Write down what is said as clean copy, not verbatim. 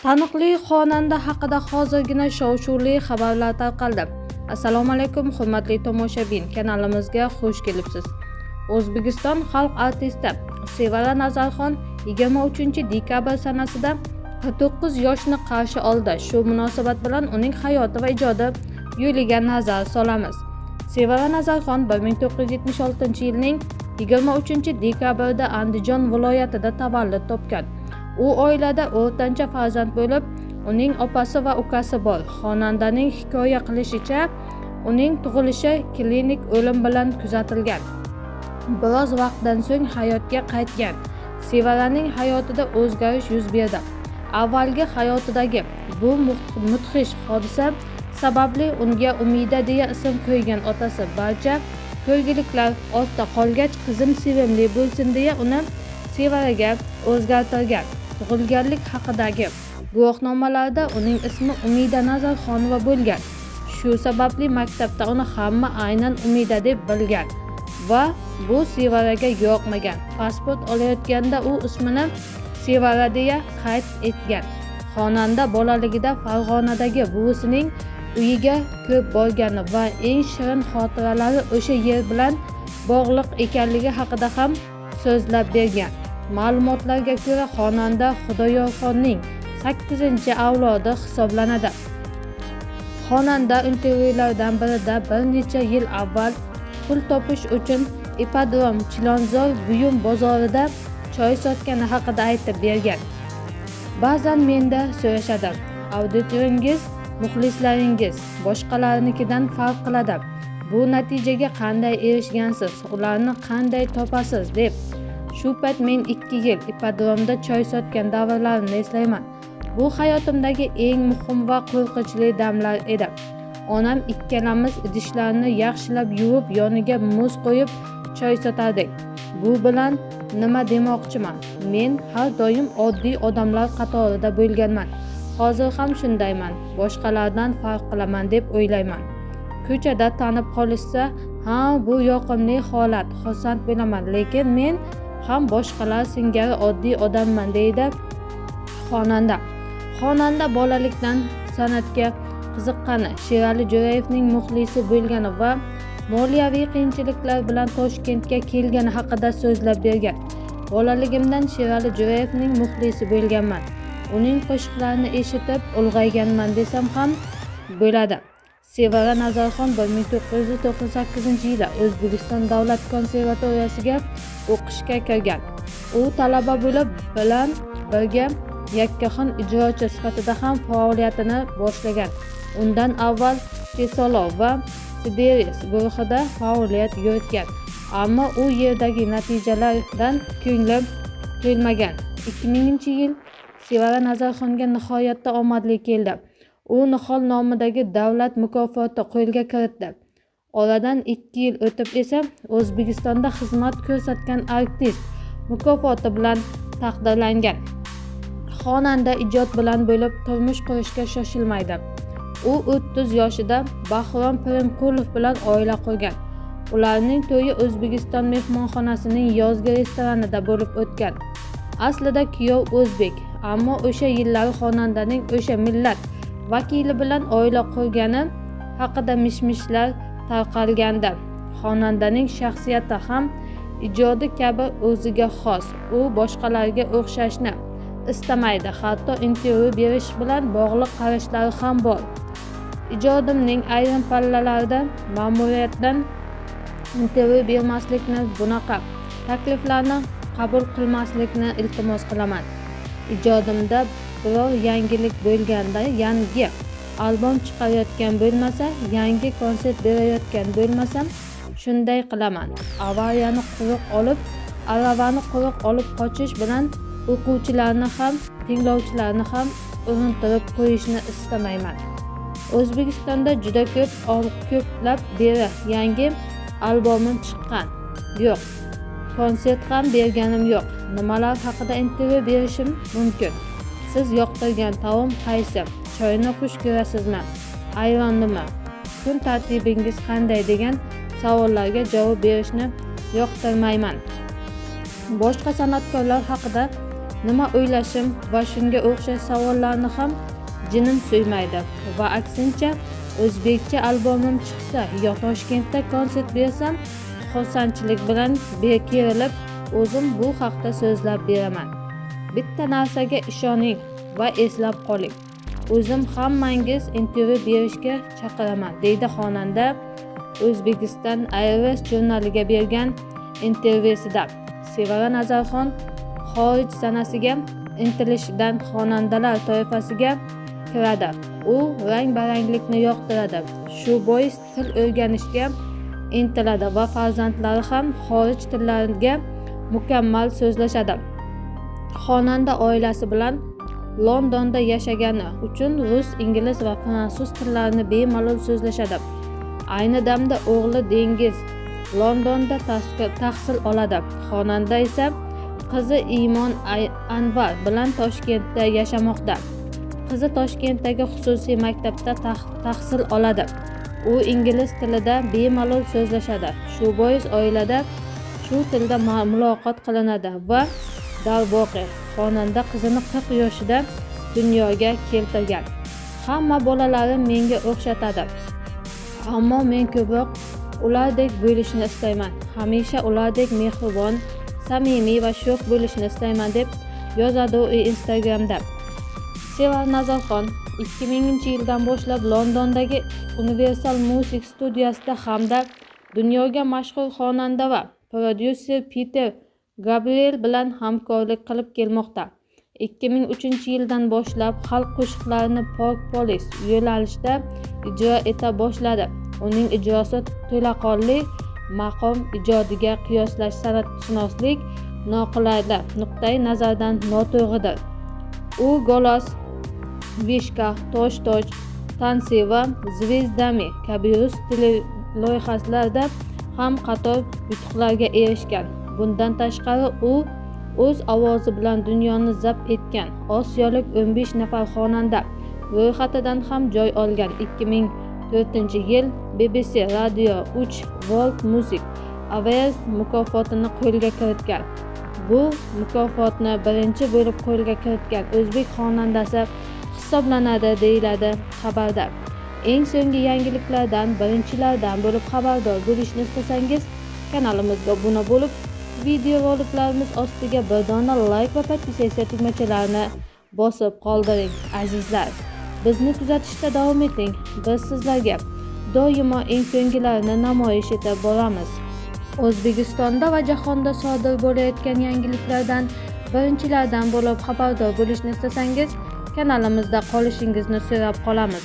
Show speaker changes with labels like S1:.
S1: Taniqli xonanda haqida hozirgina shov-shuvli xabarlar tarqaldi. Assalomu alaykum, hurmatli tomoshabin, kanalimizga xush kelibsiz. O'zbekiston xalq artisti Sevara Nazarxon 23 dekabr sanasida 49 yoshni qarshi oldi. Shu munosabat bilan uning hayoti va ijodi yo'liga nazar solamiz. Sevara Nazarxon 1976 yilning 23 dekabrida Andijon viloyatida tavallud topgan. U oilada o'rtancha farzand bo'lib, uning opasi va ukasi bor. Xonandaning hikoya qilishicha, uning tug'ilishi klinik o'lim bilan kuzatilgan. Biroz vaqtdan so'ng hayotga qaytgan. Sevaraning hayotida o'zgarish yuz berdi. Avvalgi hayotidagi bu mudhish hodisa sababli unga Umida deya ism qo'ygan otasi barcha ko'rgiliklar ortda qolgach, qizim sevimli bo'lsin deya uni Sevaraga o'zgartirgan. Tug'ilganlik haqidagi guvohnomalarda uning ismi Umida Nazarxonova bo'lgan. Shu sababli maktabda uni hamma aynan Umida deb bilgan va bu Sevaraga yoqmagan. Pasport olayotganda u ismini Sevara deya qayd etgan. Xonanda bolaligida Farg'onadagi buvisining uyiga ko'p borgani va eng shirin xotiralari o'sha yer bilan bog'liq ekanligi haqida ham so'zlab bergan. Ma'lumotlarga ko'ra, xonanda Xudoyorxonning sakkizinchi avlodi hisoblanadi. Xonanda intervyulardan birida bir necha yil avval pul topish uchun Ipodrom, Chilonzor buyum bozorida choy sotgani haqida aytib bergan. "Ba'zan menda so'rashadi: auditoriyangiz, muxlislaringiz boshqalarnikidan farq qiladi, bu natijaga qanday erishgansiz, ularni qanday topasiz, deb. Shu payt men 2 yil ipodromda choy sotgan davrlarimni eslayman. Bu hayotimdagi eng muhim va qo'rqinchli damlar edi. Onam ikkalamiz idishlarni yaxshilab yuvib, yoniga muz qo'yib choy sotardik. Bu bilan nima demoqchiman? Men har doim oddiy odamlar qatorida bo'lganman, hozir ham shundayman. Boshqalardan farq qilaman deb o'ylayman. Ko'chada tanib qolishsa, ha, bu yoqimli holat, xursand bo'laman, lekin men ham boshqalar singari oddiy odamman", deydi xonanda. Xonanda bolalikdan san'atga qiziqqani, Sherali Jo'rayevning muxlisi bo'lgani va moliyaviy qiyinchiliklar bilan Toshkentga kelgani haqida so'zlab bergan. "Bolaligimdan Sherali Jo'rayevning muxlisi bo'lganman. Uning qo'shiqlarini eshitib ulg'ayganman desam ham bo'ladi". Sevara Nazarxon 1998 yili O'zbekiston davlat konservatoriyasiga o'qishga kirgan. U talaba bo'lib bilan birga yakkaxon ijrochi sifatida ham faoliyatini boshlagan. Undan avval Tesolo va Sideris guruhida faoliyat yuritgan, ammo u yerdagi natijalardan ko'ngli to'lmagan. 2000 yil Sevara Nazarxonga nihoyatda omadli keldi. U Nihol nomidagi davlat mukofoti qo'lga kiritdi. Oradan 2 yil o'tib esa O'zbekistonda xizmat ko'rsatgan artist mukofoti bilan taqdirlangan. Xonanda ijod bilan bo'lib, turmush qurishga shoshilmaydi. U 30 yoshida Bahrom Pirimqulov bilan oila qurgan. Ularning to'yi O'zbekiston mehmonxonasining yozgi restoranida bo'lib o'tgan. Aslida kuyov o'zbek, ammo o'sha yillari xonandaning o'sha millat vakili bilan oila qurgani haqida mish mishlar tarqalgandi. Xonandaning shaxsiyati ham ijodi kabi o'ziga xos. U boshqalarga o'xshashni istamaydi, hatto intervyu berish bilan bog'liq qarashlari ham bor. "Ijodimning ayrim pallalarida ma'muriyatdan intervyu bermaslikni, bunaqa takliflarni qabul qilmaslikni iltimos qilaman. Ijodimda biror yangilik bo'lganda, yangi albom chiqarayotgan bo'lmasa, yangi konsert berayotgan bo'lmasam, shunday qilaman. Aravani quruq olib qochish bilan o'quvchilarni ham, tinglovchilarni ham urintirib qo'yishni istamayman. O'zbekistonda juda ko'plab beri yangi albomim chiqqani yo'q, konsert ham berganim yo'q. Nimalar haqida intervyu berishim mumkin? Siz yoqtirgan taom qaysi? Choyni xush ko'rasizmi, ayronnimi? Kun tartibingiz qanday, degan savollarga javob berishni yoqtirmayman. Boshqa san'atkorlar haqida Nima o'ylashim va shunga o'xshash savollarni ham jinim suymaydi va aksincha o'zbekcha albomim chiqsa yo Toshkentda konsert bersam, xursandchilik bilan kerilib o'zim bu haqda so'zlab beraman. Bitta narsaga ishoning va eslab qoling. O'zim hammangiz intervyu berishga chaqiraman, deydi xonanda O'zbekiston Airways jurnaliga bergan intervyusida. Sevara Nazarxon xorij san'atiga intilishidan xonandalar toifasiga kiradi. U rang-baranglikni yoqtiradi. Shu bois til o'rganishga intiladi va farzandlari ham xorij tillariga mukammal so'zlashadi. Xonanda oilasi bilan Londonda yashagani uchun rus, ingliz va fransuz tillarini bemalol so'zlashadi. Ayni damda o'g'li Dengiz Londonda tahsil oladi. Xonanda esa qizi Iymon Anvar bilan Toshkentda yashamoqda. Qizi Toshkentdagi xususiy maktabda tahsil oladi. U ingliz tilida bemalol so'zlashadi. Shu bois oilada shu tilda muloqot qilinadi va darvoqe xonanda qizini 40 yoshida dunyoga keltirgan. Hamma bolalarim menga o'xshatadi. Ammo men ko'proq ulardek bo'lishni istayman. Hamisha ulardek mehribon, samimiy va sho'x bo'lishni istayman, deb yozadi u Instagramda. Sevara Nazarxon 2000-yildan boshlab Londondagi Universal Music studiyasida hamda dunyoga mashhur xonanda va prodyuser Peter Gabriel bilan hamkorlik qilib kelmoqda. 2003-yildan boshlab xalq qo'shiqlarini pop-polis yo'nalishda ijro eta boshladi. Uning ijrosi to'laqonli maqom ijodiga qiyoslash san'atshunoslik noqulay nuqtai nazardan noto'g'ridir. U Golos, Vishka, Tosh-Toch, Tansi va Zvezdami kabi rus teleloyihalarida ham qator yutuqlarga erishgan. Bundan tashqari u o'z ovozi bilan dunyoni zabt etgan osiyolik 15 nafar xonanda ro'yxatidan ham joy olgan. 2004-yil BBC Radio 3 World Music Awards mukofotini qo'lga kiritgan. Bu mukofotni birinchi bo'lib qo'lga kiritgan o'zbek xonandasi hisoblanadi, deyiladi xabarda. Eng so'nggi yangiliklardan birinchilardan bo'lib xabardor bo'lishni istasangiz, kanalimizga obuna bo'lib, video roliklarimiz ostiga bir dona like va podpisatsiya tugmachalarini bosib qoldiring. Azizlar, bizni kuzatishda davom eting. Biz sizlarga doimo eng so'nggilarini namoyish etib boramiz. O'zbekistonda va jahonda sodir bo'layotgan yangiliklardan birinchilardan bo'lib xabardor bo'lishni istasangiz, kanalimizda qolishingizni so'rab qolamiz.